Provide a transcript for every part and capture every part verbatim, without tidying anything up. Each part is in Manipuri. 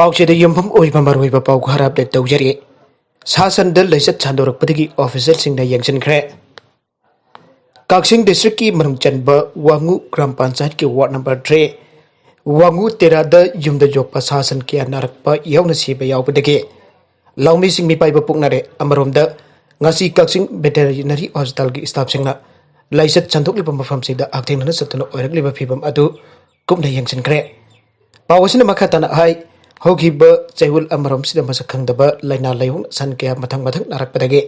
ꯄꯥꯎꯆꯦꯗ ꯌꯨꯝꯐꯝ ꯑꯣꯏꯕ ꯃꯔꯨꯑꯣꯏꯕ ꯄꯥꯎ ꯈꯔ ꯑꯞꯗꯦꯠ ꯇꯧꯖꯔꯤ꯫ ꯁꯥ ꯁꯟꯗ ꯂꯩꯆꯠ ꯁꯟꯗꯣꯔꯛꯄꯗꯒꯤ ꯑꯣꯐꯤꯁꯤꯌꯦꯜꯁꯤꯡꯅ ꯌꯦꯡꯁꯤꯟꯈ꯭ꯔꯦ꯫ ꯀꯛꯆꯤꯡ ꯗꯤꯁꯇ꯭ꯔꯤꯛꯀꯤ ꯃꯅꯨꯡ ꯆꯟꯕ ꯋꯥꯉꯨ ꯒ꯭ꯔꯥꯝ ꯄꯟꯆꯥꯌꯠꯀꯤ ꯋꯥꯔꯗ ꯅꯝꯕꯔ ꯊ꯭ꯔꯤ ꯋꯥꯉꯨ ꯇꯦꯔꯥꯗ ꯌꯨꯝꯗ ꯌꯣꯛꯄ ꯁꯥ ꯁꯟ ꯀꯌꯥ ꯅꯥꯔꯛꯄ ꯌꯥꯎꯅ ꯁꯤꯕ ꯌꯥꯎꯕꯗꯒꯤ ꯂꯧꯃꯤꯁꯤꯡ ꯃꯤꯄꯥꯏꯕ ꯄꯣꯛꯅꯔꯦ꯫ ꯑꯃꯔꯣꯝꯗ, ꯉꯁꯤ ꯀꯛꯆꯤꯡ ꯚꯦꯇꯦꯔꯤꯅꯔꯤ ꯍꯣꯁꯄꯤꯇꯥꯜꯒꯤ ꯁ꯭ꯇꯥꯐꯁꯤꯡꯅ ꯂꯥꯏꯆꯠ ꯁꯟꯗꯣꯛꯂꯤꯕ ꯃꯐꯝꯁꯤꯡꯗ ꯍꯛꯊꯦꯡꯅꯅ ꯆꯠꯇꯨꯅ ꯑꯣꯏꯔꯛꯂꯤꯕ ꯐꯤꯕꯝ ꯑꯗꯨ ꯀꯨꯞꯅ ꯌꯦꯡꯁꯤꯟꯈ꯭ꯔꯦ꯫ ꯄꯥꯎ ꯑꯁꯤꯅ ꯃꯈꯥ ꯇꯥꯅ ꯍꯥꯏ, ꯍꯧꯈꯤꯕ ꯆꯌꯣꯜ ꯑꯃꯔꯣꯝꯁꯤꯗ ꯃꯁꯛ ꯈꯪꯗꯕ ꯂꯥꯏꯅꯥ ꯂꯥꯏꯑꯣꯡ ꯁꯟ ꯀꯌꯥ ꯃꯊꯪ ꯃꯊꯪ ꯅꯥꯔꯛꯄꯗꯒꯤ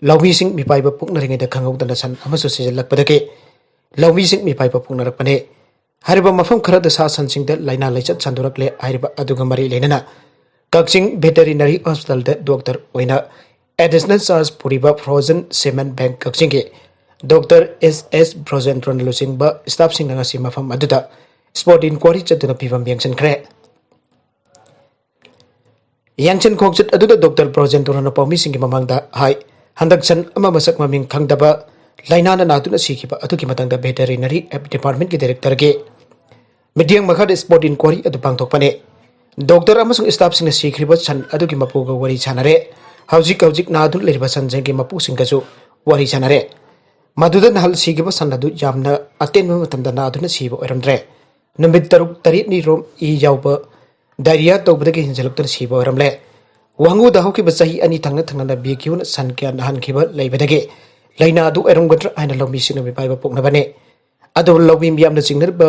ꯂꯧꯃꯤꯁꯤꯡ ꯃꯤꯄꯥꯏꯕ ꯄꯣꯛꯅꯔꯤꯉꯩꯗ ꯈꯪꯍꯧꯗꯅ ꯁꯟ ꯑꯃꯁꯨ ꯁꯤꯖꯤꯜꯂꯛꯄꯗꯒꯤ ꯂꯧꯃꯤꯁꯤꯡ ꯃꯤꯄꯥꯏꯕ ꯄꯣꯛꯅꯔꯛꯄꯅꯤ꯫ ꯍꯥꯏꯔꯤꯕ ꯃꯐꯝ ꯈꯔꯗ ꯁꯥ ꯁꯟꯁꯤꯡꯗ ꯂꯥꯏꯅꯥ ꯂꯥꯏꯆꯠ ꯁꯟꯗꯣꯔꯛꯂꯦ ꯍꯥꯏꯔꯤꯕ ꯑꯗꯨꯒ ꯃꯔꯤ ꯂꯩꯅꯅ ꯀꯛꯆꯤꯡ ꯚꯦꯇꯦꯔꯤꯅꯔꯤ ꯍꯣꯁꯄꯤꯇꯥꯜꯗ ꯗꯣꯛꯇꯔ ꯑꯣꯏꯅ ꯑꯦꯗꯤꯁꯅꯦꯜ ꯆꯥꯔꯖ ꯄꯨꯔꯤꯕ ꯐ꯭ꯔꯣꯖꯟ ꯁꯤꯃꯦꯟ ꯕꯦꯡꯛ ꯀꯛꯆꯤꯡꯒꯤ ꯗꯣꯛꯇꯔ ꯑꯦꯁ ꯑꯦꯁ ꯕ꯭ꯔꯣꯖꯦꯟꯗ꯭ꯔꯣꯅ ꯂꯨꯆꯤꯡꯕ ꯁ꯭ꯇꯥꯐꯁꯤꯡꯅ ꯉꯁꯤ ꯃꯐꯝ ꯑꯗꯨꯗ ꯁ꯭ꯄꯣꯠ ꯏꯟꯀ꯭ꯋꯥꯔꯤ ꯆꯠꯇꯨꯅ ꯐꯤꯕꯝ ꯌꯦꯡꯁꯤꯟꯈ꯭ꯔꯦ꯫ ꯌꯦꯡꯁꯤꯟ ꯈꯣꯡꯆꯠ ꯑꯗꯨꯗ ꯗꯣꯛꯇꯔ ꯕ꯭ꯔꯣꯖꯦꯟꯗ꯭ꯔꯣꯅ ꯄꯥꯎꯃꯤꯁꯤꯡꯒꯤ ꯃꯃꯥꯡꯗ ꯍꯥꯏ, ꯍꯟꯗꯛ ꯁꯟ ꯑꯃ ꯃꯁꯛ ꯃꯃꯤꯡ ꯈꯪꯗꯕ ꯂꯥꯏꯅꯥꯅ ꯅꯥꯗꯨꯅ ꯁꯤꯈꯤꯕ ꯑꯗꯨꯒꯤ ꯃꯇꯥꯡꯗ ꯚꯦꯇꯦꯔꯤꯅꯔꯤ ꯗꯤꯄꯥꯔꯠꯃꯦꯟꯠꯀꯤ ꯗꯥꯏꯔꯦꯛꯇꯔꯒꯤ ꯃꯤꯠꯌꯦꯡ ꯃꯈꯥꯗ ꯁ꯭ꯄꯣꯠ ꯏꯟꯀ꯭ꯋꯥꯔꯤ ꯑꯗꯨ ꯄꯥꯡꯊꯣꯛꯄꯅꯤ꯫ ꯗꯣꯛꯇꯔ ꯑꯃꯁꯨꯡ ꯁ꯭ꯇꯥꯐꯁꯤꯡꯅ ꯁꯤꯈ꯭ꯔꯤꯕ ꯁꯟ ꯑꯗꯨꯒꯤ ꯃꯄꯨꯒ ꯋꯥꯔꯤ ꯁꯥꯟꯅꯔꯦ꯫ ꯍꯧꯖꯤꯛ ꯍꯧꯖꯤꯛ ꯅꯥꯗꯨꯅ ꯂꯩꯔꯤꯕ ꯁꯟꯁꯤꯡꯒꯤ ꯃꯄꯨꯁꯤꯡꯒꯁꯨ ꯋꯥꯔꯤ ꯁꯥꯟꯅꯔꯦ꯫ ꯃꯗꯨꯗ ꯅꯍꯥꯟ ꯁꯤꯈꯤꯕ ꯁꯟ ꯑꯗꯨ ꯌꯥꯝꯅ ꯑꯇꯦꯟꯕ ꯃꯇꯝꯗ ꯅꯥꯗꯨꯅ ꯁꯤꯕ ꯑꯣꯏꯔꯝꯗ꯭ꯔꯦ꯫ ꯅꯨꯃꯤꯠ ꯇꯔꯨꯛ ꯇꯔꯦꯠꯅꯤ ꯔꯣꯝ ꯏ ꯌꯥꯎꯕ ꯗꯥꯏꯔꯤꯌꯥ ꯇꯧꯕꯗꯒꯤ ꯍꯦꯟꯖꯜꯂꯛꯇꯨꯅ ꯁꯤꯕ ꯑꯣꯏꯔꯝꯂꯦ꯫ ꯋꯥꯉꯨꯗ ꯍꯧꯈꯤꯕ ꯆꯍꯤ ꯑꯅꯤ ꯊꯪꯅ ꯊꯪꯅꯅ ꯕꯤ ꯀ꯭ꯌꯨꯅ ꯁꯟ ꯀꯌꯥ ꯅꯥꯍꯟꯈꯤꯕ ꯂꯩꯕꯗꯒꯤ ꯂꯥꯏꯅꯥ ꯑꯗꯨ ꯑꯣꯏꯔꯝꯒꯗ꯭ꯔꯥ ꯍꯥꯏꯅ ꯂꯧꯃꯤꯁꯤꯡꯅ ꯃꯤꯄꯥꯏꯕ ꯄꯣꯛꯅꯕꯅꯤ꯫ ꯑꯗꯨꯕꯨ ꯂꯧꯃꯤ ꯃꯤꯌꯥꯝꯅ ꯆꯤꯡꯅꯔꯤꯕ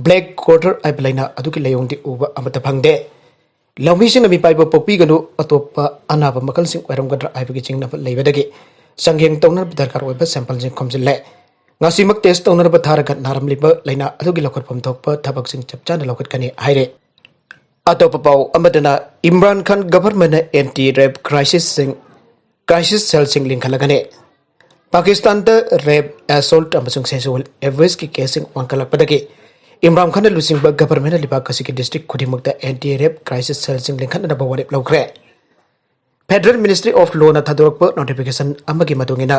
ꯕ꯭ꯂꯦꯛ ꯀ꯭ꯋꯥꯇꯔ ꯍꯥꯏꯕ ꯂꯥꯏꯅꯥ ꯑꯗꯨꯒꯤ ꯂꯥꯏꯑꯣꯡꯗꯤ ꯎꯕ ꯑꯃꯠꯇ ꯐꯪꯗꯦ꯫ ꯂꯧꯃꯤꯁꯤꯡꯅ ꯃꯤꯄꯥꯏꯕ ꯄꯣꯛꯄꯤꯒꯅꯨ, ꯑꯇꯣꯞꯄ ꯑꯅꯥꯕ ꯃꯈꯜꯁꯤꯡ ꯑꯣꯏꯔꯝꯒꯗ꯭ꯔꯥ ꯍꯥꯏꯕꯒꯤ ꯆꯤꯡꯅꯕ ꯂꯩꯕꯗꯒꯤ ꯆꯥꯡꯌꯦꯡ ꯇꯧꯅꯕ ꯗꯔꯀꯥꯔ ꯑꯣꯏꯕ ꯁꯦꯝꯄꯜꯁꯤꯡ ꯈꯣꯝꯖꯤꯜꯂꯦ꯫ ꯉꯁꯤꯃꯛ ꯇꯦꯁ ꯇꯧꯅꯔꯕ ꯊꯥꯔꯒ ꯅꯥꯔꯝꯂꯤꯕ ꯂꯥꯏꯅꯥ ꯑꯗꯨꯒꯤ ꯂꯧꯈꯠꯐꯝ ꯊꯣꯛꯄ ꯊꯕꯛꯁꯤꯡ ꯆꯞ ꯆꯥꯅ ꯂꯧꯈꯠꯀꯅꯤ ꯍꯥꯏꯔꯦ꯫ ꯑꯇꯣꯞꯄ ꯄꯥꯎ ꯑꯃꯗꯅ, ꯏꯝꯔꯥꯟ ꯈꯥꯟ ꯒꯚꯔꯟꯃꯦꯟꯠꯅ ꯑꯦꯟꯇꯤ ꯔꯦꯞ ꯀ꯭ꯔꯥꯏꯁꯤꯁꯁꯤꯡ, ꯀ꯭ꯔꯥꯏꯁꯤꯁ ꯁꯦꯜꯁꯤꯡ ꯂꯤꯡꯈꯠꯂꯒꯅꯤ꯫ ꯄꯥꯀꯤꯁꯇꯥꯟꯗ ꯔꯦꯞ, ꯑꯦꯁꯣꯜꯠ ꯑꯃꯁꯨꯡ ꯁꯦꯛꯁꯨꯋꯦꯜ ꯑꯦꯕ꯭ꯌꯨꯁꯀꯤ ꯀꯦꯁꯁꯤꯡ ꯋꯥꯡꯈꯠꯂꯛꯄꯗꯒꯤ ꯏꯝꯔꯥꯟ ꯈꯥꯟꯅ ꯂꯨꯆꯤꯡꯕ ꯒꯚꯔꯟꯃꯦꯟꯠꯅ ꯂꯩꯕꯥꯛ ꯑꯁꯤꯒꯤ ꯗꯤꯁꯇ꯭ꯔꯤꯛ ꯈꯨꯗꯤꯡꯃꯛꯇ ꯑꯦꯟꯇꯤ ꯔꯦꯞ ꯀ꯭ꯔꯥꯏꯁꯤꯁ ꯁꯦꯜꯁꯤꯡ ꯂꯤꯡꯈꯠꯅꯅꯕ ꯋꯥꯔꯦꯞ ꯂꯧꯈ꯭ꯔꯦ꯫ ꯐꯦꯗꯔꯦꯜ ꯃꯤꯅꯤꯁꯇ꯭ꯔꯤ ꯑꯣꯐ ꯂꯣꯅ ꯊꯥꯗꯣꯔꯛꯄ ꯅꯣꯇꯤꯐꯤꯀꯦꯁꯟ ꯑꯃꯒꯤ ꯃꯇꯨꯡ ꯏꯟꯅ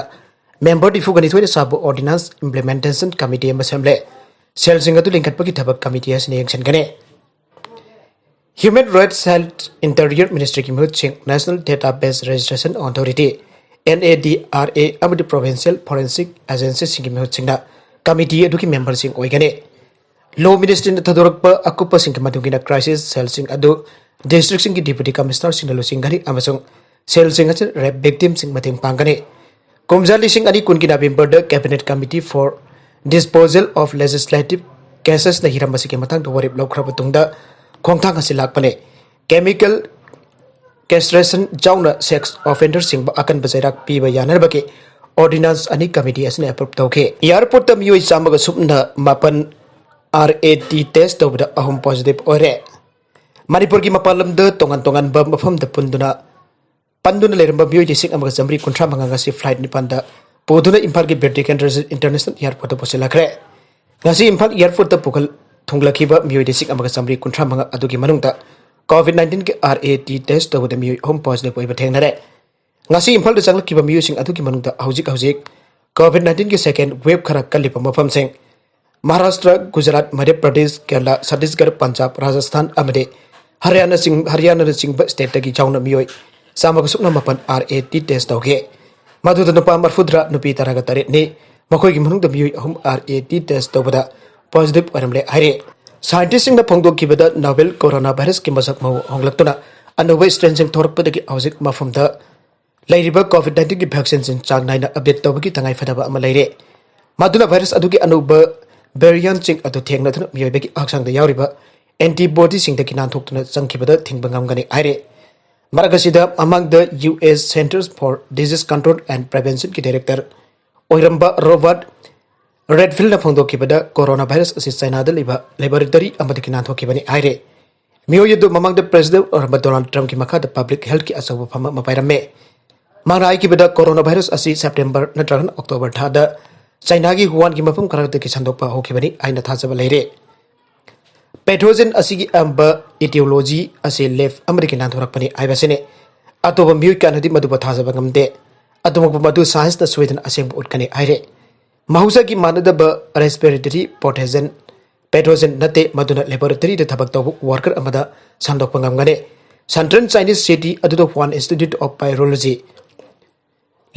ꯃꯦꯝꯕꯔ ꯅꯤꯐꯨꯒ ꯅꯤꯊꯣꯏꯅ ꯁꯥꯕ ꯑꯣꯔꯗꯤꯅꯥꯟꯁ ꯏꯝꯄ꯭ꯂꯤꯃꯦꯟꯇꯦꯁꯟ ꯀꯃꯤꯇꯤ ꯑꯃ ꯁꯦꯝꯂꯦ꯫ ꯁꯦꯜꯁꯤꯡ ꯑꯗꯨ ꯂꯤꯡꯈꯠꯄꯒꯤ ꯊꯕꯛ ꯀꯃꯤꯇꯤ ꯑꯁꯤꯅ ꯌꯦꯡꯁꯤꯟꯒꯅꯤ꯫ Human Rights, Health, Interior Ministryꯒꯤ ꯃꯤꯍꯨꯠꯁꯤꯡ, National Database Registration Authority, NADRA, ꯑꯃꯗꯤ Provincial Forensic Agencyꯁꯤꯡꯒꯤ ꯃꯤꯍꯨꯠꯁꯤꯡꯅ ꯀꯃꯤꯇꯤ ꯑꯗꯨꯒꯤ ꯃꯦꯝꯕꯔꯁꯤꯡ ꯑꯣꯏꯒꯅꯤ꯫ Law Ministryꯅ ꯊꯥꯗꯣꯔꯛꯄ ꯑꯀꯨꯞꯄꯁꯤꯡꯒꯤ ꯃꯇꯨꯡ ꯏꯟꯅ crisis cellꯁꯤꯡ ꯑꯗꯨ districtꯁꯤꯡꯒꯤ deputy commissionerꯁꯤꯡꯅ ꯂꯨꯆꯤꯡꯒꯅꯤ ꯑꯃꯁꯨꯡ cellꯁꯤꯡ ꯑꯁꯤ rape victimꯁꯤꯡ ꯃꯇꯦꯡ ꯄꯥꯡꯒꯅꯤ꯫ ꯀꯨꯝꯖꯥ ꯂꯤꯁꯤꯡ ꯑꯅꯤ ꯀꯨꯟꯒꯤ Novemberꯗ Cabinet Committee for Disposal of Legislative Casesꯅ ꯍꯤꯔꯝ ꯑꯁꯤꯒꯤ ꯃꯇꯥꯡꯗ ꯋꯥꯔꯦꯞ ꯂꯧꯈ꯭ꯔꯕ ꯇꯨꯡꯗ ꯈꯣꯡꯊꯥꯡ ꯑꯁꯤ ꯂꯥꯛꯄꯅꯤ꯫ Chemical castration ꯌꯥꯎꯅ sex offenderꯁꯤꯡꯕꯨ ꯑꯀꯟꯕ ꯆꯩꯔꯥꯛ ꯄꯤꯕ ꯌꯥꯅꯅꯕꯒꯤ ordinance ꯑꯅꯤ committee ꯑꯁꯤꯅ approve ꯇꯧꯈꯤ꯫ Airportꯇ ꯃꯤꯑꯣꯏ ꯆꯥꯝꯃꯒ ꯁꯨꯞꯅ ꯃꯥꯄꯟ RAT test ꯇꯧꯕꯗ ꯑꯍꯨꯝ positive ꯑꯣꯏꯔꯦ꯫ ꯃꯅꯤꯄꯨꯔꯒꯤ ꯃꯄꯥꯟ ꯂꯝꯗ ꯇꯣꯉꯥꯟ ꯇꯣꯉꯥꯟꯕ ꯃꯐꯝꯗ ꯄꯨꯟꯗꯨꯅ ꯄꯟꯗꯨꯅ ꯂꯩꯔꯝꯕ ꯃꯤꯑꯣꯏ ꯂꯤꯁꯤꯡ ꯑꯃꯒ ꯆꯥꯃꯔꯤ ꯀꯨꯟꯊ꯭ꯔꯥ ꯃꯉꯥ ꯉꯁꯤ flight ꯅꯤꯄꯥꯟꯗ ꯄꯨꯗꯨꯅ ꯏꯝꯐꯥꯜꯒꯤ ꯕꯤꯔ ꯇꯤꯀꯦꯟꯗ꯭ꯔꯖꯤꯠ International Airportꯇ ꯄꯨꯁꯤꯜꯂꯛꯈ꯭ꯔꯦ꯫ ꯉꯁꯤ ꯏꯝꯐꯥꯜ Airportꯇ ꯄꯨꯈꯠ ꯊꯨꯡꯂꯛꯈꯤꯕ ꯃꯤꯑꯣꯏ ꯂꯤꯁꯤꯡ ꯑꯃꯒ ꯆꯥꯃꯔꯤ ꯀꯨꯟꯊ꯭ꯔꯥ ꯃꯉꯥ ꯑꯗꯨꯒꯤ ꯃꯅꯨꯡꯗ COVID nineteenꯒꯤ RAT test ꯇꯧꯕꯗ ꯃꯤꯑꯣꯏ ꯑꯍꯨꯝ positive ꯑꯣꯏꯕ ꯊꯦꯡꯅꯔꯦ꯫ ꯉꯁꯤ ꯏꯝꯐꯥꯜꯗ ꯆꯪꯂꯛꯈꯤꯕ ꯃꯤꯑꯣꯏꯁꯤꯡ ꯑꯗꯨꯒꯤ ꯃꯅꯨꯡꯗ ꯍꯧꯖꯤꯛ ꯍꯧꯖꯤꯛ COVID nineteenꯒꯤ second wave ꯈꯔ ꯀꯜꯂꯤꯕ ꯃꯐꯝꯁꯤꯡ ꯃꯍꯥꯔꯥꯁꯇ꯭ꯔ, ꯒꯨꯖꯔꯥꯠ, ꯃꯙ꯭ꯌ ꯄ꯭ꯔꯗꯦꯁ, ꯀꯦꯔꯂꯥ, ꯁꯠꯇꯤꯁꯒꯔ, ꯄꯟꯖꯥꯕ, ꯔꯥꯖꯁꯊꯥꯟ ꯑꯃꯗꯤ ꯍꯔꯤꯌꯥꯅꯥꯆꯤꯡ-, ꯍꯔꯤꯌꯥꯅꯥꯅꯆꯤꯡꯕ stateꯇꯒꯤ ꯌꯥꯎꯅ ꯃꯤꯑꯣꯏ ꯆꯥꯝꯃꯒ ꯁꯨꯞꯅ ꯃꯥꯄꯟ RAT test ꯇꯧꯈꯤ꯫ ꯃꯗꯨꯗ ꯅꯨꯄꯥ ꯃꯔꯤꯐꯨꯇꯔꯥ, ꯅꯨꯄꯤ ꯇꯔꯥꯒ ꯇꯔꯦꯠꯅꯤ꯫ ꯃꯈꯣꯏꯒꯤ ꯃꯅꯨꯡꯗ ꯃꯤꯑꯣꯏ ꯑꯍꯨꯝ RAT test ꯇꯧꯕꯗ positive ꯑꯣꯏꯔꯝꯂꯦ ꯍꯥꯏꯔꯤ꯫ Scientistꯁꯤꯡꯅ ꯐꯣꯡꯗꯣꯛꯈꯤꯕꯗ novel coronavirusꯀꯤ ꯃꯁꯛ ꯃꯑꯣꯡ ꯍꯣꯡꯂꯛꯇꯨꯅ ꯑꯅꯧꯕ strainꯁꯤꯡ ꯊꯣꯔꯛꯄꯗꯒꯤ ꯍꯧꯖꯤꯛ ꯃꯐꯝꯗ ꯂꯩꯔꯤꯕ COVID nineteenꯒꯤ vaccineꯁꯤꯡ ꯆꯥꯡ ꯅꯥꯏꯅ update ꯇꯧꯕꯒꯤ ꯇꯉꯥꯏ ꯐꯗꯕ ꯑꯃ ꯂꯩꯔꯦ꯫ ꯃꯗꯨꯅ virus ꯑꯗꯨꯒꯤ ꯑꯅꯧꯕ variantꯁꯤꯡ ꯑꯗꯨ ꯊꯦꯡꯅꯗꯨꯅ ꯃꯤꯑꯣꯏꯕꯒꯤ ꯍꯛꯆꯥꯡꯗ ꯌꯥꯎꯔꯤꯕ antibodyꯁꯤꯡꯗꯒꯤ ꯅꯥꯟꯊꯣꯛꯇꯨꯅ ꯆꯪꯈꯤꯕꯗ ꯊꯤꯡꯕ ꯉꯝꯒꯅꯤ ꯍꯥꯏꯔꯦ꯫ ꯃꯔꯛ ꯑꯁꯤꯗ, ꯃꯃꯥꯡꯗ US Centers for Disease Control and Preventionꯒꯤ director ꯑꯣꯏꯔꯝꯕ Robert Redfieldꯅ ꯐꯣꯡꯗꯣꯛꯈꯤꯕꯗ, coronavirus ꯑꯁꯤ ꯆꯥꯏꯅꯥꯗ ꯂꯩꯕ laboratory ꯑꯃꯗꯒꯤ ꯅꯥꯟꯊꯣꯛꯈꯤꯕꯅꯤ ꯍꯥꯏꯔꯦ꯫ ꯃꯤꯑꯣꯏ ꯑꯗꯨ ꯃꯃꯥꯡꯗ president ꯑꯣꯏꯔꯝꯕ Donald Trumpꯀꯤ ꯃꯈꯥꯗ public healthꯀꯤ ꯑꯆꯧꯕ ꯐꯝ ꯑꯃ ꯄꯥꯏꯔꯝꯃꯤ꯫ ꯃꯥꯅ ꯍꯥꯏꯈꯤꯕꯗ, coronavirus ꯑꯁꯤ September ꯅꯠꯇ꯭ꯔꯒꯅ October ꯊꯥꯗ ꯆꯥꯏꯅꯥꯒꯤ ꯋꯨꯍꯥꯟꯒꯤ ꯃꯐꯝ ꯈꯔꯗꯒꯤ ꯁꯟꯗꯣꯛꯄ ꯍꯧꯈꯤꯕꯅꯤ ꯍꯥꯏꯅ ꯊꯥꯖꯕ ꯂꯩꯔꯦ꯫ Pathogen ꯑꯁꯤꯒꯤ ꯑꯌꯥꯝꯕ etiology ꯑꯁꯤ lab ꯑꯃꯗꯒꯤ ꯅꯥꯟꯊꯣꯔꯛꯄꯅꯤ ꯍꯥꯏꯕꯁꯤꯅꯤ꯫ ꯑꯇꯣꯞꯄ ꯃꯤꯑꯣꯏ ꯀꯌꯥꯅꯗꯤ ꯃꯗꯨꯕꯨ ꯊꯥꯖꯕ ꯉꯝꯗꯦ꯫ ꯑꯗꯨꯃꯛꯄꯨ ꯃꯗꯨ scienceꯅ ꯁꯣꯏꯗꯅ ꯑꯁꯦꯡꯕ ꯎꯠꯀꯅꯤ ꯍꯥꯏꯔꯦ꯫ ꯃꯍꯧꯁꯥꯒꯤ ꯃꯥꯟꯅꯗꯕ respiratory pathogen ꯄꯦꯊꯣꯖꯦꯟ ꯅꯠꯇꯦ, ꯃꯗꯨꯅ ꯂꯦꯕꯣꯔꯦꯇꯔꯤꯗ ꯊꯕꯛ ꯇꯧꯕ ꯋꯥꯔꯀꯔ ꯑꯃꯗ ꯁꯟꯗꯣꯛꯄ ꯉꯝꯒꯅꯤ꯫ ꯁꯦꯟꯇ꯭ꯔꯦꯜ ꯆꯥꯏꯅꯤꯁ ꯁꯤꯇꯤ ꯑꯗꯨꯗ ꯍ꯭ꯋꯥꯟ ꯏꯟꯁꯇꯤꯇ꯭ꯌꯨꯠ ꯑꯣꯐ ꯚꯥꯏꯔꯣꯂꯣꯖꯤ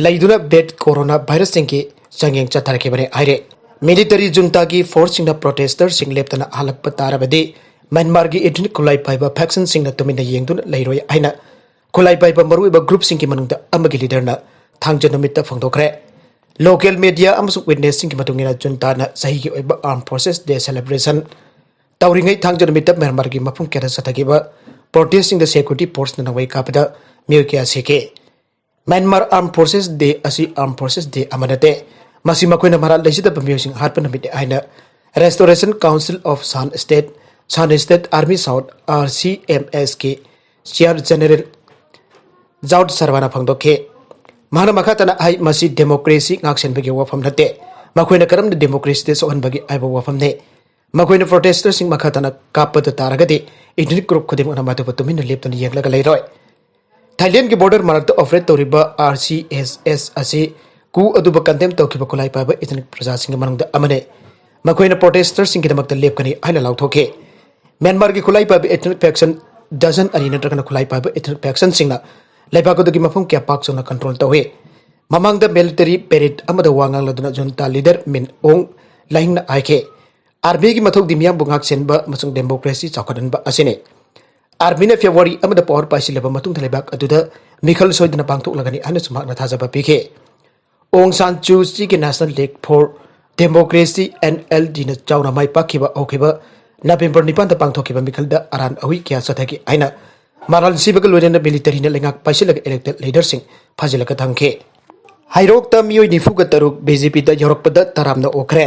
ꯂꯩꯗꯨꯅ ꯕꯦꯠ ꯀꯣꯔꯣꯅꯥ ꯚꯥꯏꯔꯁꯁꯤꯡꯒꯤ ꯆꯥꯡꯌꯦꯡ ꯆꯠꯊꯔꯛꯈꯤꯕꯅꯤ ꯍꯥꯏꯔꯦ꯫ ꯃꯤꯂꯤꯇꯔꯤ ꯖꯨꯟꯇꯥꯒꯤ ꯐꯣꯔꯁꯁꯤꯡꯅ ꯄ꯭ꯔꯣꯇꯦꯁꯇꯔꯁꯤꯡ ꯂꯦꯞꯇꯅ ꯍꯜꯂꯛꯄ ꯇꯥꯔꯕꯗꯤ ꯃ꯭ꯌꯥꯟꯃꯥꯔꯒꯤ ꯏꯊꯅꯤꯛ ꯈꯨꯠꯂꯥꯏ ꯄꯥꯏꯕ ꯐꯦꯛꯁꯟꯁꯤꯡꯅ ꯇꯨꯃꯤꯟꯅ ꯌꯦꯡꯗꯨꯅ ꯂꯩꯔꯣꯏ ꯍꯥꯏꯅ ꯈꯨꯠꯂꯥꯏ ꯄꯥꯏꯕ ꯃꯔꯨꯑꯣꯏꯕ ꯒ꯭ꯔꯨꯞꯁꯤꯡꯒꯤ ꯃꯅꯨꯡꯗ ꯑꯃꯒꯤ ꯂꯤꯗꯔꯅ ꯊꯥꯡꯖ ꯅꯨꯃꯤꯠꯇ ꯐꯣꯡꯗꯣꯛꯈ꯭ꯔꯦ꯫ ꯂꯣꯀꯦꯜ ꯃꯦꯗꯤꯌꯥ ꯑꯃꯁꯨꯡ ꯋꯤꯠꯅꯦꯁꯁꯤꯡꯒꯤ ꯃꯇꯨꯡ ꯏꯟꯅ ꯖꯨꯟꯇꯥꯅ ꯆꯍꯤꯒꯤ ꯑꯣꯏꯕ ꯑꯥꯔꯝ ꯐꯣꯔꯁꯦꯁ ꯗꯦ ꯁꯦꯂꯦꯕ꯭ꯔꯦꯁꯟ ꯇꯧꯔꯤꯉꯩ ꯊꯥꯡꯖ ꯅꯨꯃꯤꯠꯇ ꯃ꯭ꯌꯥꯟꯃꯥꯔꯒꯤ ꯃꯐꯝ ꯀꯌꯥꯗ ꯆꯠꯊꯈꯤꯕ ꯄ꯭ꯔꯣꯇꯦꯁꯁꯤꯡꯗ ꯁꯦꯀ꯭ꯌꯨꯔꯤꯇꯤ ꯐꯣꯔꯁꯅ ꯅꯣꯡꯃꯩ ꯀꯥꯞꯄꯗ ꯃꯤꯑꯣꯏ ꯀꯌꯥ ꯁꯤꯈꯤ꯫ ꯃ꯭ꯌꯥꯟꯃꯥꯔ ꯑꯥꯔꯝ ꯐꯣꯔꯁꯦꯁ ꯗꯦ ꯑꯁꯤ ꯑꯥꯔꯝ ꯐꯣꯔꯁꯦꯁ ꯗꯦ ꯑꯃ ꯅꯠꯇꯦ, ꯃꯁꯤ ꯃꯈꯣꯏꯅ ꯃꯔꯥꯜ ꯂꯩꯖꯗꯕ ꯃꯤꯑꯣꯏꯁꯤꯡ ꯍꯥꯠꯄ ꯅꯨꯃꯤꯠꯅꯤ ꯍꯥꯏꯅ restoration council of Shan state, Shan state army south, R C S ꯑꯦꯁꯀꯤ ꯆꯤꯌꯥꯔ ꯖꯦꯅꯦꯔꯦꯜ ꯖꯥꯎꯠ ꯁꯔꯃꯅ ꯐꯣꯡꯗꯣꯛꯈꯤ꯫ ꯃꯍꯥꯛꯅ ꯃꯈꯥ ꯇꯥꯅ ꯍꯥꯏ, ꯃꯁꯤ ꯗꯦꯃꯣꯀ꯭ꯔꯦꯁꯤ ꯉꯥꯛꯁꯦꯟꯕꯒꯤ ꯋꯥꯐꯝ ꯅꯠꯇꯦ, ꯃꯈꯣꯏꯅ ꯀꯔꯝꯅ ꯗꯦꯃꯣꯀ꯭ꯔꯦꯁꯤꯗ ꯁꯣꯛꯍꯟꯕꯒꯦ ꯍꯥꯏꯕ ꯋꯥꯐꯝꯅꯤ꯫ ꯃꯈꯣꯏꯅ ꯄ꯭ꯔꯣꯇꯦꯁꯇꯔꯁꯤꯡ ꯃꯈꯥ ꯇꯥꯅ ꯀꯥꯞꯄꯗ ꯇꯥꯔꯒꯗꯤ ꯏꯊꯅꯤꯛ ꯒ꯭ꯔꯨꯞ ꯈꯨꯗꯤꯡꯃꯛꯅ ꯃꯗꯨꯕꯨ ꯇꯨꯃꯤꯟꯅ ꯂꯦꯞꯇꯨꯅ ꯌꯦꯡꯂꯒ ꯂꯩꯔꯣꯏ꯫ ꯊꯥꯏꯂꯦꯟꯒꯤ ꯕꯣꯔꯗꯔ ꯃꯔꯛꯇ ꯑꯣꯄꯔꯦꯠ ꯇꯧꯔꯤꯕ ꯑꯥꯔ ꯁꯤ ꯑꯦꯁ ꯑꯦꯁ ꯑꯁꯤ ꯀꯨ ꯑꯗꯨꯕꯨ ꯀꯟꯗꯦꯝ ꯇꯧꯈꯤꯕ ꯈꯨꯠꯂꯥꯏ ꯄꯥꯏꯕ ꯏꯊꯅꯤꯛ ꯄ꯭ꯔꯖꯥꯁꯤꯡꯒꯤ ꯃꯅꯨꯡꯗ ꯑꯃꯅꯤ꯫ ꯃꯈꯣꯏꯅ ꯄ꯭ꯔꯣꯇꯦꯁꯇꯔꯁꯤꯡꯒꯤꯗꯃꯛꯇ ꯂꯦꯞꯀꯅꯤ ꯍꯥꯏꯅ ꯂꯥꯎꯊꯣꯛꯈꯤ꯫ ꯃ꯭ꯌꯥꯟꯃꯥꯔꯒꯤ ꯈꯨꯠꯂꯥꯏ ꯄꯥꯏꯕ ꯏꯊꯅꯤꯛ ꯐꯦꯛꯁꯟ ꯗꯖꯟ ꯑꯅꯤ ꯅꯠꯇ꯭ꯔꯒꯅ ꯈꯨꯠꯂꯥꯏ ꯄꯥꯏꯕ ꯏꯊꯅꯤꯛ ꯐꯦꯛꯁꯟꯁꯤꯡꯅ ꯂꯩꯕꯥꯛ ꯑꯗꯨꯒꯤ ꯃꯐꯝ ꯀꯌꯥ ꯄꯥꯛ ꯆꯥꯎꯅ ꯀꯟꯇ꯭ꯔꯣꯜ ꯇꯧꯏ꯫ ꯃꯃꯥꯡꯗ ꯃꯤꯂꯤꯇꯔꯤ ꯄꯦꯔꯦꯗ ꯑꯃꯗ ꯋꯥ ꯉꯥꯡꯂꯗꯨꯅ ꯖꯨꯟꯇꯥ ꯂꯤꯗꯔ ꯃꯤꯟ ꯑꯣꯡ ꯂꯥꯏꯡꯅ ꯍꯥꯏꯈꯤ, "ꯑꯥꯔꯃꯤꯒꯤ ꯃꯊꯧꯗꯤ ꯃꯤꯌꯥꯝꯕꯨ ꯉꯥꯛꯁꯦꯟꯕ ꯑꯃꯁꯨꯡ ꯗꯦꯃꯣꯀ꯭ꯔꯦꯁꯤ ꯆꯥꯎꯈꯠꯍꯟꯕ ꯑꯁꯤꯅꯤ꯫ ꯑꯥꯔꯃꯤꯅ ꯐꯦꯕ꯭ꯔꯨꯋꯥꯔꯤ ꯑꯃꯗ ꯄꯋꯥꯔ ꯄꯥꯏꯁꯤꯜꯂꯕ ꯃꯇꯨꯡꯗ ꯂꯩꯕꯥꯛ ꯑꯗꯨꯗ ꯃꯤꯈꯜ ꯁꯣꯏꯗꯅ ꯄꯥꯡꯊꯣꯛꯂꯒꯅꯤ" ꯍꯥꯏꯅꯁꯨ ꯃꯍꯥꯛꯅ ꯊꯥꯖꯕ ꯄꯤꯈꯤ꯫ ꯑꯣꯡ ꯁꯥꯟ ꯁꯨ ꯆꯤꯒꯤ National League for Democracy, N L ꯗꯤꯅ ꯆꯥꯎꯅ ꯃꯥꯏ ꯄꯥꯛꯈꯤꯕ ꯍꯧꯈꯤꯕ ꯅꯕꯦꯝꯕꯔ ꯅꯤꯄꯥꯟꯗ ꯄꯥꯡꯊꯣꯛꯈꯤꯕ ꯃꯤꯈꯜꯗ ꯑꯔꯥꯟ ꯑꯍꯨꯏ ꯀꯌꯥ ꯆꯠꯊꯈꯤ ꯍꯥꯏꯅ ꯃꯔꯥꯜ ꯁꯤꯕꯒ ꯂꯣꯏꯅꯅ ꯃꯤꯂꯤꯇꯔꯤꯅ ꯂꯩꯉꯥꯛ ꯄꯥꯏꯁꯤꯜꯂꯒ ꯏꯂꯦꯛꯇꯦꯗ ꯂꯤꯗꯔꯁꯤꯡ ꯐꯥꯖꯤꯜꯂꯒ ꯊꯝꯈꯤ꯫ ꯍꯩꯔꯣꯛꯇ ꯃꯤꯑꯣꯏ ꯅꯤꯐꯨꯒ ꯇꯔꯨꯛ ꯕꯤ ꯖꯦ ꯄꯤꯗ ꯌꯥꯎꯔꯛꯄꯗ ꯇꯔꯥꯝꯅ ꯑꯣꯛꯈ꯭ꯔꯦ꯫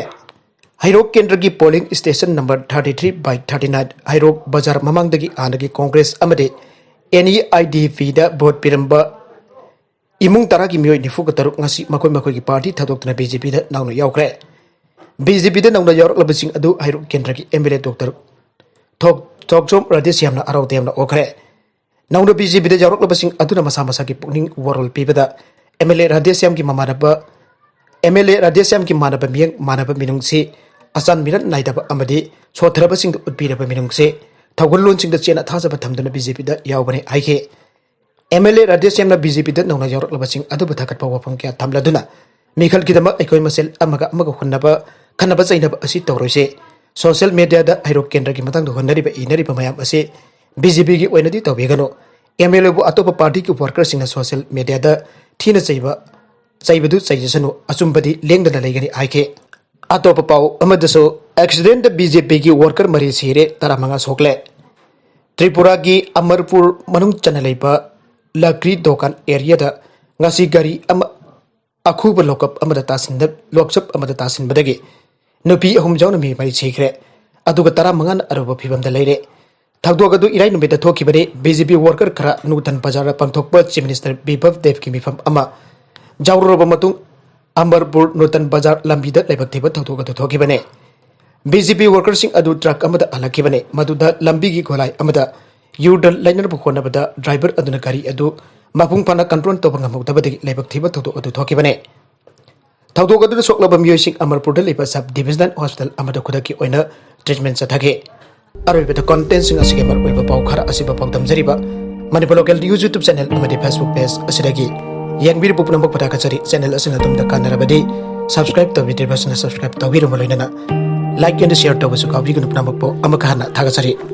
ꯍꯩꯔꯣꯛ ꯀꯦꯟꯗ꯭ꯔꯒꯤ polling station number thirty three by thirty nine ꯍꯩꯔꯣꯛ ꯕꯖꯥꯔ ꯃꯃꯥꯡꯗꯒꯤ ꯍꯥꯟꯅꯒꯤ ꯀꯣꯡꯒ꯭ꯔꯦꯁ ꯑꯃꯗꯤ ꯑꯦꯟ ꯏ ꯑꯥꯏ ꯗꯤ ꯄꯤꯗ ꯚꯣꯠ ꯄꯤꯔꯝꯕ ꯏꯃꯨꯡ ꯇꯔꯥꯒꯤ ꯃꯤꯑꯣꯏ ꯅꯤꯐꯨꯒ ꯇꯔꯨꯛ ꯉꯁꯤ ꯃꯈꯣꯏ ꯃꯈꯣꯏꯒꯤ ꯄꯥꯔꯇꯤ ꯊꯥꯗꯣꯛꯇꯨꯅ ꯕꯤ ꯖꯦ ꯄꯤꯗ ꯅꯧꯅ ꯌꯥꯎꯈ꯭ꯔꯦ꯫ ꯕꯤ ꯖꯦ ꯄꯤꯗ ꯅꯧꯅ ꯌꯥꯎꯔꯛꯂꯕꯁꯤꯡ ꯑꯗꯨ ꯍꯩꯔꯣꯛ ꯀꯦꯟꯗ꯭ꯔꯒꯤ ꯑꯦꯝ ꯑꯦꯜ ꯑꯦ ꯗꯣꯛꯇꯔ ꯊꯣꯛ-, ꯊꯣꯛꯆꯣꯝ ꯔꯥꯙꯦꯁ꯭ꯌꯥꯝꯅ ꯑꯔꯥꯎ ꯇꯌꯥꯝꯅ ꯑꯣꯛꯈ꯭ꯔꯦ꯫ ꯅꯧꯅ ꯕꯤ ꯖꯦ ꯄꯤꯗ ꯌꯥꯎꯔꯛꯂꯕꯁꯤꯡ ꯑꯗꯨꯅ ꯃꯁꯥ ꯃꯁꯥꯒꯤ ꯄꯨꯛꯅꯤꯡ ꯋꯥꯔꯣꯜ ꯄꯤꯕꯗ ꯑꯦꯝ ꯑꯦꯜ ꯑꯦ ꯔꯥꯙꯦꯁ꯭ꯌꯥꯝꯒꯤ ꯃꯃꯥꯟꯅꯕ, ꯑꯦꯝ ꯑꯦꯜ ꯑꯦ ꯔꯥꯙꯦꯁ꯭ꯌꯥꯝꯒꯤ ꯃꯥꯟꯅꯕ ꯃꯤꯌꯦꯡ ꯃꯥꯟꯅꯕ ꯃꯤꯅꯨꯡꯁꯤ ꯑꯆꯥꯟ ꯃꯤꯔꯠ ꯅꯥꯏꯗꯕ ꯑꯃꯗꯤ ꯁꯣꯠꯊꯔꯕꯁꯤꯡꯗ ꯎꯠꯄꯤꯔꯕ ꯃꯤꯅꯨꯡꯁꯤ ꯊꯧꯒꯜꯂꯣꯟꯁꯤꯡꯗ ꯆꯦꯠꯅ ꯊꯥꯖꯕ ꯊꯝꯗꯨꯅ ꯕꯤ ꯖꯦ ꯄꯤꯗ ꯌꯥꯎꯕꯅꯤ ꯍꯥꯏꯈꯤ꯫ ꯑꯦꯝ ꯑꯦꯜ ꯑꯦ ꯔꯥꯙꯦꯁ꯭ꯌꯥꯝꯅ ꯕꯤ ꯖꯦ ꯄꯤꯗ ꯅꯧꯅ ꯌꯥꯎꯔꯛꯂꯕꯁꯤꯡ ꯑꯗꯨꯕꯨ ꯊꯥꯒꯠꯄ ꯋꯥꯐꯝ ꯀꯌꯥ ꯊꯝꯂꯗꯨꯅ ꯃꯤꯈꯜꯒꯤꯗꯃꯛ ꯑꯩꯈꯣꯏ ꯃꯁꯦꯜ ꯑꯃꯒ ꯑꯃꯒ ꯍꯨꯟꯅꯕ ꯈꯟꯅꯕ ꯆꯩꯅꯕ ꯑꯁꯤ ꯇꯧꯔꯣꯏꯁꯤ꯫ ꯁꯣꯁꯤꯌꯦꯜ ꯃꯦꯗꯤꯌꯥꯗ ꯍꯩꯔꯣꯛ ꯀꯦꯟꯗ꯭ꯔꯒꯤ ꯃꯇꯥꯡꯗ ꯍꯣꯠꯅꯔꯤꯕ ꯏꯅꯔꯤꯕ ꯃꯌꯥꯝ ꯑꯁꯤ ꯕꯤ ꯖꯦ ꯄꯤꯒꯤ ꯑꯣꯏꯅꯗꯤ ꯇꯧꯕꯤꯒꯅꯨ꯫ ꯑꯦꯝ ꯑꯦꯜ ꯑꯦꯕꯨ ꯑꯇꯣꯞꯄ ꯄꯥꯔꯇꯤꯒꯤ ꯋꯥꯔꯀꯔꯁꯤꯡꯅ ꯁꯣꯁꯤꯌꯦꯜ ꯃꯦꯗꯤꯌꯥꯗ ꯊꯤꯅ ꯆꯩꯕ ꯆꯩꯕꯗꯨ ꯆꯩꯖꯁꯅꯨ, ꯑꯆꯨꯝꯕꯗꯤ ꯂꯦꯡꯗꯅ ꯂꯩꯒꯅꯤ ꯍꯥꯏꯈꯤ꯫ ꯑꯇꯣꯞꯄ ꯄꯥꯎ ꯑꯃꯗꯁꯨ ꯑꯦꯛꯁꯤꯗꯦꯟꯗ ꯕꯤ ꯖꯦ ꯄꯤꯒꯤ ꯋꯥꯔꯀꯔ ꯃꯔꯤ ꯁꯤꯔꯦ, ꯇꯔꯥꯃꯉꯥ ꯁꯣꯛꯂꯦ꯫ ꯇ꯭ꯔꯤꯄꯨꯔꯥꯒꯤ ꯑꯃꯔꯄꯨꯔ ꯃꯅꯨꯡ ꯆꯟꯅ ꯂꯩꯕ ꯂꯀ꯭ꯔꯤ ꯗꯣꯀꯥꯟ ꯑꯦꯔꯤꯌꯥꯗ ꯉꯁꯤ ꯒꯥꯔꯤ ꯑꯃ ꯑꯈꯨꯕ ꯂꯣꯛꯀꯞ ꯑꯃꯗ ꯇꯥꯁꯤꯟꯗ-, ꯂꯣꯛꯆꯞ ꯑꯃꯗ ꯇꯥꯁꯤꯟꯕꯗꯒꯤ ꯅꯨꯄꯤ ꯑꯍꯨꯝ ꯌꯥꯎꯅ ꯃꯤ ꯃꯔꯤ ꯁꯤꯈ꯭ꯔꯦ, ꯑꯗꯨꯒ ꯇꯔꯥꯃꯉꯥꯅ ꯑꯔꯨꯕ ꯐꯤꯕꯝꯗ ꯂꯩꯔꯦ꯫ ꯊꯧꯗꯣꯛ ꯑꯗꯨ ꯏꯔꯥꯏ ꯅꯨꯃꯤꯠꯇ ꯊꯣꯛꯈꯤꯕꯅꯤ꯫ ꯕꯤ ꯖꯦ ꯄꯤ ꯋꯥꯔꯀꯔ ꯈꯔ ꯅꯨꯡꯊꯪ ꯕꯖꯥꯔꯗ ꯄꯥꯡꯊꯣꯛꯄ ꯆꯤꯐ ꯃꯤꯅꯤꯁꯇꯔ ꯕꯤꯄ꯭ꯂꯕ ꯗꯦꯕꯀꯤ ꯃꯤꯐꯝ ꯑꯃ ꯌꯥꯎꯔꯨꯔꯕ ꯃꯇꯨꯡ ꯑꯃꯔꯄꯨꯔ ꯅꯨꯇꯟ ꯕꯖꯥꯔ ꯂꯝꯕꯤꯗ ꯂꯥꯏꯕꯛ ꯊꯤꯕ ꯊꯧꯗꯣꯛ ꯑꯗꯨ ꯊꯣꯛꯈꯤꯕꯅꯤ꯫ ꯕꯤ ꯖꯦ ꯄꯤ ꯋꯥꯔꯀꯔꯁꯤꯡ ꯑꯗꯨ ꯇ꯭ꯔꯛ ꯑꯃꯗ ꯍꯜꯂꯛꯈꯤꯕꯅꯤ꯫ ꯃꯗꯨꯗ ꯂꯝꯕꯤꯒꯤ ꯒꯣꯂꯥꯏ ꯑꯃꯗ ꯌꯨ ꯇꯔꯟ ꯂꯩꯅꯅꯕ ꯍꯣꯠꯅꯕꯗ ꯗ꯭ꯔꯥꯏꯚꯔ ꯑꯗꯨꯅ ꯒꯥꯔꯤ ꯑꯗꯨ ꯃꯄꯨꯡ ꯐꯥꯅ ꯀꯟꯇ꯭ꯔꯣꯜ ꯇꯧꯕ ꯉꯝꯍꯧꯗꯕꯗꯒꯤ ꯂꯥꯏꯕꯛ ꯊꯤꯕ ꯊꯧꯗꯣꯛ ꯑꯗꯨ ꯊꯣꯛꯈꯤꯕꯅꯤ꯫ ꯊꯧꯗꯣꯛ ꯑꯗꯨꯗ ꯁꯣꯛꯂꯕ ꯃꯤꯑꯣꯏꯁꯤꯡ ꯑꯃꯔꯄꯨꯔꯗ ꯂꯩꯕ ꯁꯕ ꯗꯤꯚꯤꯖꯅꯦꯜ ꯍꯣꯁꯄꯤꯇꯥꯜ ꯑꯃꯗ ꯈꯨꯗꯛꯀꯤ ꯑꯣꯏꯅ ꯇ꯭ꯔꯤꯠꯃꯦꯟ ꯆꯠꯊꯈꯤ꯫ ꯑꯔꯣꯏꯕꯗ ꯀꯣꯟꯇꯦꯟꯁꯤꯡ ꯑꯁꯤꯒꯤ ꯃꯔꯨꯑꯣꯏꯕ ꯄꯥꯎ ꯈꯔ ꯑꯁꯤꯕꯨ ꯄꯥꯎꯗꯝꯖꯔꯤꯕ Manipur local news YouTube channel ꯑꯃꯗꯤ ꯐꯦꯁꯕꯨꯛ ꯄꯦꯖ ꯑꯁꯤꯗꯒꯤ ꯌꯦꯡꯕꯤꯔꯤꯕ ꯄꯨꯝꯅꯃꯛꯄꯨ ꯊꯥꯒꯠꯆꯔꯤ꯫ ꯆꯦꯅꯦꯜ ꯑꯁꯤꯅ ꯑꯗꯣꯝꯗ ꯀꯥꯟꯅꯔꯕꯗꯤ ꯁꯕꯁꯀ꯭ꯔꯥꯏꯕ ꯇꯧꯕꯤꯗ꯭ꯔꯤꯕꯁꯤꯡꯅ ꯁꯕꯁꯀ꯭ꯔꯥꯏꯕ ꯇꯧꯕꯤꯔꯕ ꯂꯣꯏꯅꯅ ꯂꯥꯏꯛ ꯑꯦꯟ ꯁꯤꯌꯔ ꯇꯧꯕꯁꯨ ꯀꯥꯎꯕꯤꯒꯅꯨ꯫ ꯄꯨꯝꯅꯃꯛꯄꯨ ꯑꯃꯨꯛꯀ ꯍꯟꯅ ꯊꯥꯒꯠꯆꯔꯤ꯫